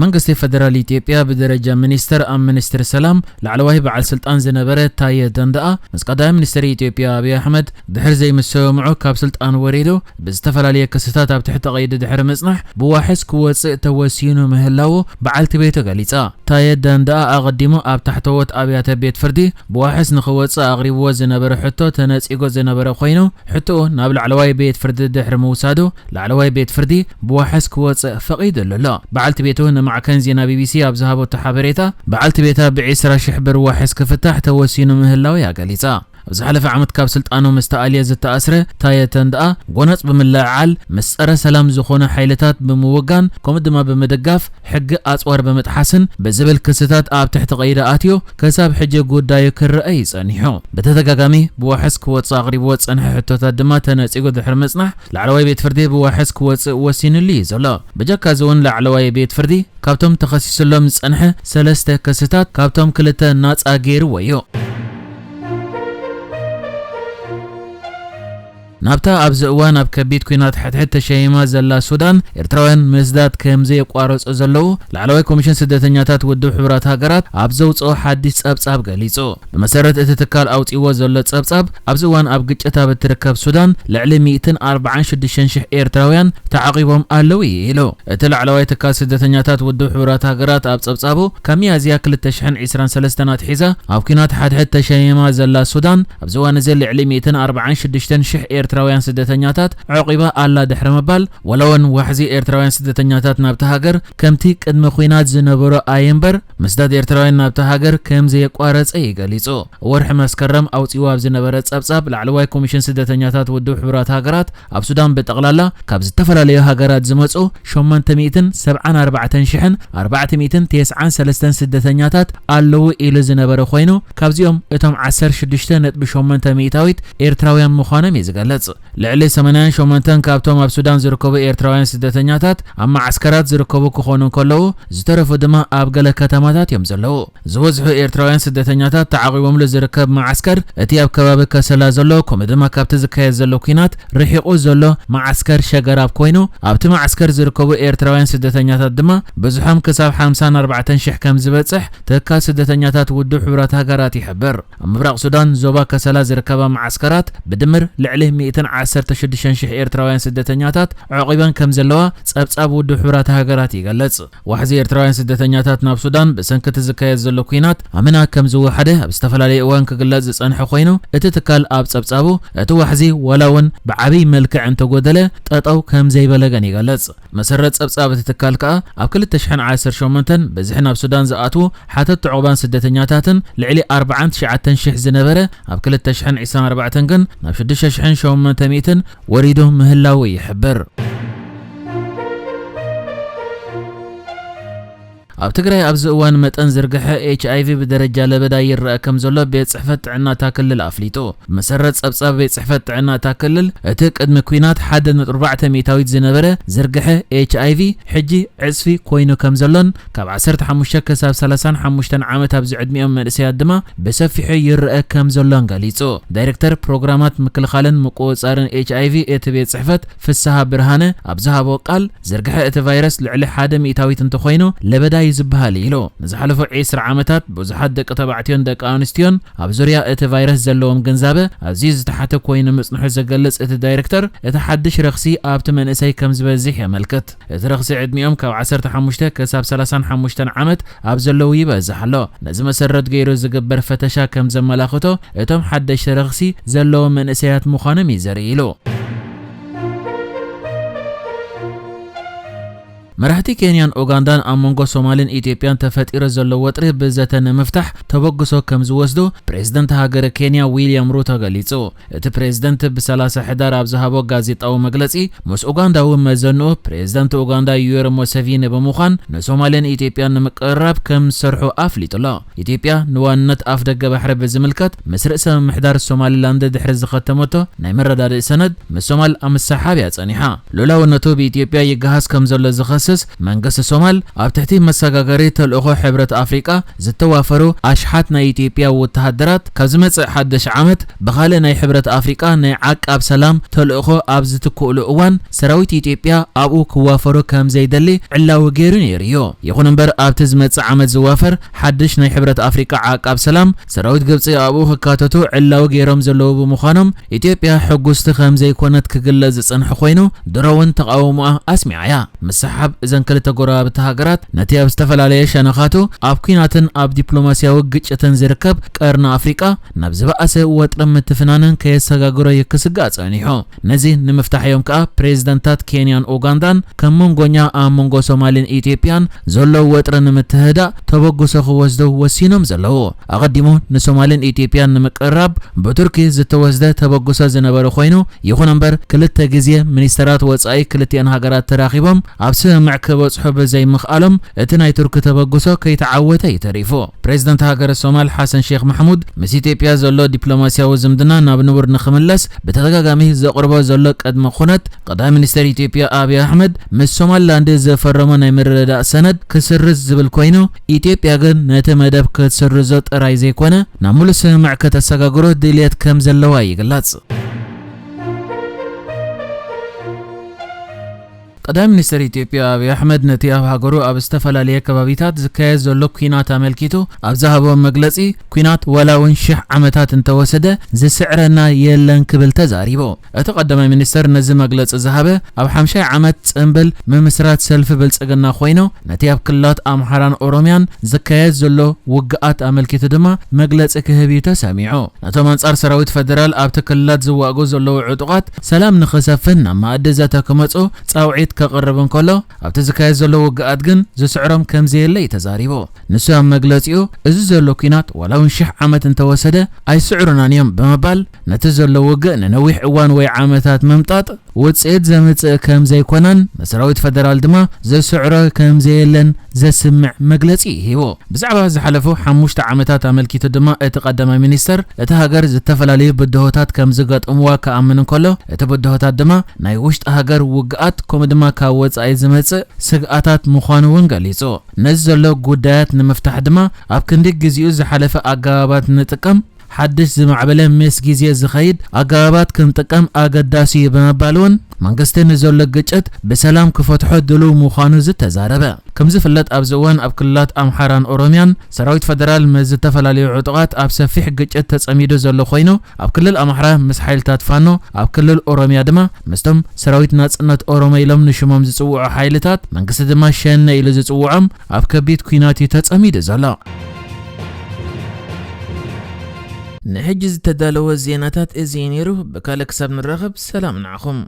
መንግስቲ ፌደራል ኢትዮጵያ ብደረጃ ሚኒስተር ኣብ ሚኒስትሪ ሰላም ላዕለዋይ በዓል ስልጣን ዝነበረ ታየ ደንደኣ ምስ ቀዳማይ ሚኒስትር ኢትዮጵያ ኣብይ ኣሕመድ ድሕሪ ዘይምስምምዑ ካብ ስልጣን ወሪዱ ብዝተፈላለየ ክስታት ኣብ ትሕቲ ቀይዲ ድሕሪ ምጽናሕ ብዋሕስ ክወጽእ ተወሲኑ ምህላዉ በዓልቲ ቤቱ ገሊጻ። ታየ ደንደኣ ኣቐዲሙ ኣብ ታሕተዎት ኣብያተ ቤት ፍርዲ ብዋሕስ ንኽወጽእ ኣቕሪብዎ ዝነበረ ሕቶ ተነጺጎ ዝነበረ ኮይኑ፣ ሕቶኡ ናብ ላዕለዋይ ቤት ፍርዲ ድሕሪ ምውሳዱ፣ ላዕለዋይ ቤት ፍርዲ ብዋሕስ ክወጽእ ፈቒዱሉ ኣሎ። በዓልቲ ቤቱ ንማዕከን ዜና ቢቢሲ ኣብ ዝሃበቶ ሓበሬታ፣ በዓልቲ ቤታ ብዒስራ ሽሕ ብር ዋሕስ ክፍታሕ ተወሲኑ ምህላው እያ ገሊጻ። ኣብ ዝሓለፈ ዓመት ካብ ስልጣኑ ምስ ተኣልየ ዝተኣስረ ታየ ደንደኣ ጎነጽ ብምልዕዓል ምስ ጸረ ሰላም ዝኾኑ ሓይልታት ብምውጋን ከምኡ ድማ ብምድጋፍ ሕጊ ኣጽዋር ብምጥሓስን ብዝብል ክስታት ኣብ ትሕቲ ቀይዲ ኣትዩ ክሳብ ሕጂ ጉዳዩ ክረአ እዩ ጸኒሑ። ብተደጋጋሚ ብዋሕስ ክወጽእ ኣቕሪብዎ ዝጸንሐ ሕቶታት ድማ ተነጺጉ ድሕሪ ምጽናሕ ላዕለዋይ ቤት ፍርዲ ብዋሕስ ክወጽእ ወሲኑሉ እዩ ዘሎ። ብጀካ እዚ እውን ላዕለዋይ ቤት ፍርዲ ካብቶም ተኸሲስሎም ዝጸንሐ ሰለስተ ክስታት ካብቶም ክልተ ናጻ ገይርዎ እዩ። ናብታ ኣብዚ እዋን ኣብ ከቢድ ኲናት ሕድሕድ ተሸይማ ዘላ ሱዳን፣ ኤርትራውያን ምስዳድ ከም ዘየቋረጹ ዘለዉ ላዕለዋይ ኮሚሽን ስደተኛታት ውድብ ሕቡራት ሃገራት ኣብ ዘውጽኦ ሓድሽ ጸብጻብ ገሊጹ። ብመሰረት እቲ ትካል ኣውጺእዎ ዘሎ ጸብጻብ፣ ኣብዚ እዋን ኣብ ግጭት ኣብ እትርከብ ሱዳን ልዕሊ ሚእትን ኣርባዓን ሽዱሽተን ሽሕ ኤርትራውያን ተዓቒቦም ኣለዉ ኢሉ። እቲ ላዕለዋይ ትካል ስደተኛታት ውድብ ሕቡራት ሃገራት ኣብ ጸብጻቡ፣ ካብ ሚያዝያ ክልተ ሽሕን ዕስራን ሰለስተን ኣትሒዛ ኣብ ኲናት ሓድሕድ ተሸይማ ዘላ ሱዳን፣ ኣብዚ እዋን እዚ ልዕሊ ሚእትን ኣርባዓን ሽዱሽተን ሽሕ ኤርትራውያን ስደተኛታት ዓቒባ ኣላ ድሕሪ ምባል፣ ዋላ እውን ዋሕዚ ኤርትራውያን ስደተኛታት ናብታ ሃገር ከምቲ ቅድሚ ኲናት ዝነበሮ ኣየምበር፣ ምስዳድ ኤርትራውያን ናብታ ሃገር ከም ዘየቋረጸ እዩ ገሊጹ። ወርሒ መስከረም ኣውጺእዎ ኣብ ዝነበረ ጸብጻብ፣ ላዕለዋይ ኮሚሽን ስደተኛታት ውድብ ሕቡራት ሃገራት ኣብ ሱዳን ብጠቕላላ ካብ ዝተፈላለዩ ሃገራት ዝመጹ ሸሞንተ ሚእትን ሰብዓን ኣርባዕተን ሽሕን ኣርባዕተ ሚእትን ተስዓን ሰለስተን ስደተኛታት ኣለዉ ኢሉ ዝነበረ ኮይኑ፣ ካብዚኦም እቶም ዓሰርተ ሽዱሽተ ነጥቢ ሸሞንተ ሚእታዊት ኤርትራውያን ምዃኖም እዩ ዝገልጽ። ልዕሊ ሰማንያን ሸሞንተን ካብቶም ኣብ ሱዳን ዝርከቡ ኤርትራውያን ስደተኛታት ኣብ መዓስከራት ዝርከቡ ክኾኑ እንከለዉ፣ ዝተረፉ ድማ ኣብ ገለ ከተማታት እዮም ዘለዉ። ዝበዝሑ ኤርትራውያን ስደተኛታት ተዓቒቦምሉ ዝርከብ መዓስከር፣ እቲ ኣብ ከባቢ ከሰላ ዘሎ፣ ከምኡ ድማ ካብቲ ዝካየድ ዘሎ ኲናት ርሒቑ ዘሎ መዓስከር ሸገራብ ኮይኑ፣ ኣብቲ መዓስከር ዝርከቡ ኤርትራውያን ስደተኛታት ድማ ብዝሖም ክሳብ ሓምሳን ኣርባዕተን ሽሕ ከም ዝበጽሕ ትካል ስደተኛታት ውድብ ሕቡራት ሃገራት ይሕብር። ኣብ ምብራቕ ሱዳን ዞባ ከሰላ ዝርከባ መዓስከራት ብድምር ልዕሊ ሚእትን ዓሰርተ ሽዱሽተን ሽሕ ኤርትራውያን ስደተኛታት ዓቒበን ከም ዘለዋ ጸብጻብ ውድብ ሕቡራት ሃገራት ይገልጽ። ዋሕዚ ኤርትራውያን ስደተኛታት ናብ ሱዳን ብሰንኪ እቲ ዝካየድ ዘሎ ኲናት ኣመና ከም ዝወሓደ ኣብ ዝተፈላለየ እዋን ክግለጽ ዝጸንሐ ኮይኑ፣ እቲ ትካል ኣብ ጸብጻቡ እቲ ዋሕዚ ዋላ እውን ብዓብይ መልክዕ እንተጎደለ ጠጠው ከም ዘይበለ ግን ይገልጽ። መሰረት ጸብጻብ እቲ ትካል ከኣ ኣብ ክልተ ሽሕን ዓሰርተ ሸሞንተን ብዝሒ ናብ ሱዳን ዝኣትዉ ሓተት ዕቑባን ስደተኛታትን ልዕሊ ኣርባዓን ትሽዓተን ሽሕ ዝነበረ ኣብ ክልተ ሽሕን ዕስራን ኣርባዕተን ግን ናብ ሽዱሽተ ሽሕን ሸሞንተ ሚእትን ወሪዱ ምህላዉ ይሕብር። ኣብ ትግራይ ኣብዚ እዋን መጠን ዝርግሐ ኤች ኣይ ቪ ብደረጃ ለበዳ ይረአ ከም ዘሎ ቤት ጽሕፈት ጥዕና እታ ክልል ኣፍሊጡ። ብመሰረት ጸብጻብ ቤት ጽሕፈት ጥዕና እታ ክልል፣ እቲ ቅድሚ ኲናት ሓደ ነጥቢ ኣርባዕተ ሚእታዊት ዝነበረ ዝርግሐ ኤች ኣይ ቪ ሕጂ ዕጽፊ ኮይኑ ከም ዘሎን ካብ ዓሰርተ ሓሙሽተ ክሳብ ሰላሳን ሓሙሽተን ዓመት ኣብዚ ዕድሚኦም መንእሰያት ድማ ብሰፊሑ ይረአ ከም ዘሎን ገሊጹ። ዳይሬክተር ፕሮግራማት ምክልኻልን ምቁጽጻርን ኤች ኣይ ቪ እቲ ቤት ጽሕፈት ፍስሃ ብርሃነ ኣብ ዝሃቦ ቃል፣ ዝርግሐ እቲ ቫይረስ ልዕሊ ሓደ ሚእታዊት እንተኾይኑ ለበዳ እዩ ዝበሃል ኢሉ። ንዝሓለፉ ዕስራ ዓመታት ብዙሓት ደቂ ተባዕትዮን ደቂ ኣንስትዮን ኣብ ዙርያ እቲ ቫይረስ ዘለዎም ግንዛበ ኣዝዩ ዝተሓተ ኮይኑ ምጽንሑ ዝገልጽ እቲ ዳይሬክተር፣ እቲ ሓድሽ ረኽሲ ኣብቲ መንእሰይ ከም ዝበዝሕ የመልክት። እቲ ረኽሲ ዕድሚኦም ካብ ዓሰርተ ሓሙሽተ ክሳብ ሰላሳን ሓሙሽተን ዓመት ኣብ ዘለዉ ይበዝሕ ኣሎ። ነዚ መሰረት ገይሩ ዝግበር ፈተሻ ከም ዘመላኽቶ፣ እቶም ሓደሽቲ ረኽሲ ዘለዎም መንእሰያት ምዃኖም እዩ ዘርኢ ኢሉ። መራሕቲ ኬንያን ኡጋንዳን ኣብ መንጎ ሶማልን ኢትዮጵያን ተፈጢሩ ዘሎ ወጥሪ ብዘተ ንምፍታሕ ተበግሶ ከም ዝወስዱ ፕሬዝደንት ሃገረ ኬንያ ዊልያም ሩቶ ገሊጹ። እቲ ፕሬዝደንት ብሰላሳ ሕዳር ኣብ ዝሃቦ ጋዜጣዊ መግለጺ፣ ምስ ኡጋንዳዊ መዘንኡ ፕሬዝደንት ኡጋንዳ ዩዌሪ ሙሴቪኒ ብምዃን ንሶማልን ኢትዮጵያን ንምቅርራብ ከም ዝሰርሑ ኣፍሊጡ ኣሎ። ኢትዮጵያ ንዋንነት ኣፍ ደገ ባሕሪ ብዝምልከት ምስ ርእሰ ምምሕዳር ሶማሊላንድ ድሕሪ ዝኸተመቶ ናይ መረዳድኢ ሰነድ፣ ምስ ሶማል ኣብ ምስሕሓብ እያ ጸኒሓ። ልኡላውነቱ ብኢትዮጵያ ይገሃስ ከም ዘሎ ዝኸስ ንምድምሰስ መንግስቲ ሶማል ኣብ ትሕቲ መሰጋገሪ ተልእኾ ሕብረት ኣፍሪቃ ዝተዋፈሩ ኣሽሓት ናይ ኢትዮጵያ ወተሃደራት ካብ ዝመጽእ ሓድሽ ዓመት ብኻልእ ናይ ሕብረት ኣፍሪቃ ናይ ዓቃብ ሰላም ተልእኾ ኣብ ዝትክእሉ እዋን ሰራዊት ኢትዮጵያ ኣብኡ ክዋፈሩ ከም ዘይደሊ ዕላዊ ገይሩ ነይሩ እዩ። ይኹን እምበር ኣብቲ ዝመጽእ ዓመት ዝዋፈር ሓድሽ ናይ ሕብረት ኣፍሪቃ ዓቃብ ሰላም ሰራዊት ግብጺ ኣብኡ ክካተቱ ዕላዊ ገይሮም ዘለዉ ብምዃኖም ኢትዮጵያ ሕጉስቲ ከም ዘይኮነት ክግለጽ ዝጸንሐ ኮይኑ ድሮ እውን ተቓውሞኣ ኣስሚዓ እያ። ምስሓብ እዘን ክልተ ጎረባብቲ ሃገራት ነቲ ኣብ ዝተፈላለየ ሸነኻቱ ኣብ ኲናትን ኣብ ዲፕሎማስያዊ ግጭትን ዝርከብ ቀርኒ ኣፍሪቃ ናብ ዝበኣሰ ወጥሪ ምትፍናንን ከየሰጋግሮ እዩ ክስጋእ ጸኒሑ። ነዚ ንምፍታሕ እዮም ከኣ ፕሬዝደንታት ኬንያን ኡጋንዳን ከም መንጎኛ ኣብ መንጎ ሶማልን ኢትዮጵያን ዘሎ ወጥሪ ንምትህዳእ ተበግሶ ክወስዱ ወሲኖም ዘለዉ። ኣቐዲሙ ንሶማልን ኢትዮጵያን ንምቅርራብ ብቱርኪ ዝተወስደ ተበግሶ ዝነበረ ኮይኑ ይኹን እምበር ክልተ ግዜ ሚኒስተራት ወጻኢ ክልቲኣን ሃገራት ተራኺቦም ኣብ ስምምዕ ክበጽሑ ብዘይምኽኣሎም እቲ ናይ ቱርኪ ተበግሶ ከይተዓወተ እዩ ተሪፉ። ፕሬዝደንት ሃገረ ሶማል ሓሰን ሼክ ማሕሙድ ምስ ኢትዮጵያ ዘሎ ዲፕሎማስያዊ ዝምድና ናብ ንቡር ንኽምለስ ብተደጋጋሚ ዘቕርቦ ዘሎ ቅድመ ኩነት ቀዳማይ ሚኒስተር ኢትዮጵያ ኣብይ ኣሕመድ ምስ ሶማልላንድ ዝፈረሞ ናይ ምርድዳእ ሰነድ ክስርዝ ዝብል ኮይኑ ኢትዮጵያ ግን ነቲ መደብ ክትስርዞ ጥራይ ዘይኮነ ናብ ሙሉእ ስምምዕ ከተሰጋግሮ ድልየት ከም ዘለዋ ይግለጽ። ቀዳማይ ሚኒስተር ኢትዮጵያ ኣብይ ኣሕመድ ነቲ ኣብ ሃገሩ ኣብ ዝተፈላለየ ከባቢታት ዝካየድ ዘሎ ኲናት ኣመልኪቱ ኣብ ዝሃቦ መግለጺ ኲናት ዋላ እውን ሽሕ ዓመታት እንተወሰደ ዝስዕረና የለን ክብል ተዛሪቡ። እቲ ቀዳማይ ሚኒስተር ነዚ መግለጺ ዝሃበ ኣብ ሓምሻይ ዓመት ጽንብል ምምስራት ሰልፊ ብልጽግና ኮይኑ ነቲ ኣብ ክልላት ኣምሓራን ኦሮምያን ዝካየድ ዘሎ ውግኣት ኣመልኪቱ ድማ መግለጺ ክህብ እዩ ተሰሚዑ። ነቶም ኣንጻር ሰራዊት ፈደራል ኣብቲ ክልላት ዝዋግኡ ዘለዉ ዕጡቓት ሰላም ንኽሰፍን ናብ መኣዲ ዘተ ክመጹ ጻውዒት ከቕርብ እንከሎ ኣብቲ ዝካየድ ዘሎ ውግኣት ግን ዝስዕሮም ከም ዘየለ እዩ ተዛሪቡ። ንሱ ኣብ መግለጺኡ እዚ ዘሎ ኲናት ዋላ እውን ሽሕ ዓመት እንተወሰደ ኣይስዕሩናን እዮም ብምባል ነቲ ዘሎ ውግእ ንነዊሕ እዋን ወይ ዓመታት ምምጣጥ ውጽኢት ዘምጽእ ከም ዘይኮነን ንሰራዊት ፈደራል ድማ ዘስዕሮ ከም ዘየለን ዘስምዕ መግለጺ ሂቡ። ብዛዕባ ዝሓለፉ ሓሙሽተ ዓመታት ኣመልኪቱ ድማ እቲ ቀዳማይ ሚኒስተር እቲ ሃገር ዝተፈላለዩ ብድሆታት ከም ዝገጥምዋ ክኣምን እንከሎ እቲ ብድሆታት ድማ ናይ ውሽጢ ሃገር ውግኣት ከምኡ ድማ ካብ ወጻኢ ዝመጽእ ስግኣታት ምዃኑ እውን ገሊጹ። ነዚ ዘሎ ጉዳያት ንምፍታሕ ድማ ኣብ ክንዲ ግዜኡ ዝሓለፈ ኣገባባት ንጥቀም ሓድሽ ዝማዕበለ ምስ ግዜ ዝኸይድ ኣገባባት ክንጥቀም ኣገዳሲ እዩ ብምባል እውን መንግስቲ ንዘሎ ግጭት ብሰላም ክፈትሖ ድሉው ምዃኑ ዝተዛረበ። ከም ዝፍለጥ ኣብዚ እዋን ኣብ ክልላት ኣምሓራን ኦሮምያን ሰራዊት ፈደራል ምስ ዝተፈላለዩ ዕጡቓት ኣብ ሰፊሕ ግጭት ተጸሚዱ ዘሎ ኮይኑ ኣብ ክልል ኣምሓራ ምስ ሓይልታት ፋኖ ኣብ ክልል ኦሮምያ ድማ ምስቶም ሰራዊት ናጽነት ኦሮሞ ኢሎም ንሽሞም ዝጽውዑ ሓይልታት መንግስቲ ድማ ሸነ ኢሉ ዝጽውዖም ኣብ ከቢድ ኲናት እዩ ተጸሚዱ ዘሎ። ንሕጂ ዝተዳለወ ዜናታት እዚ እዩ ነይሩ። ብካልእ ክሳብ ንራኸብ ሰላም ንዓኹም።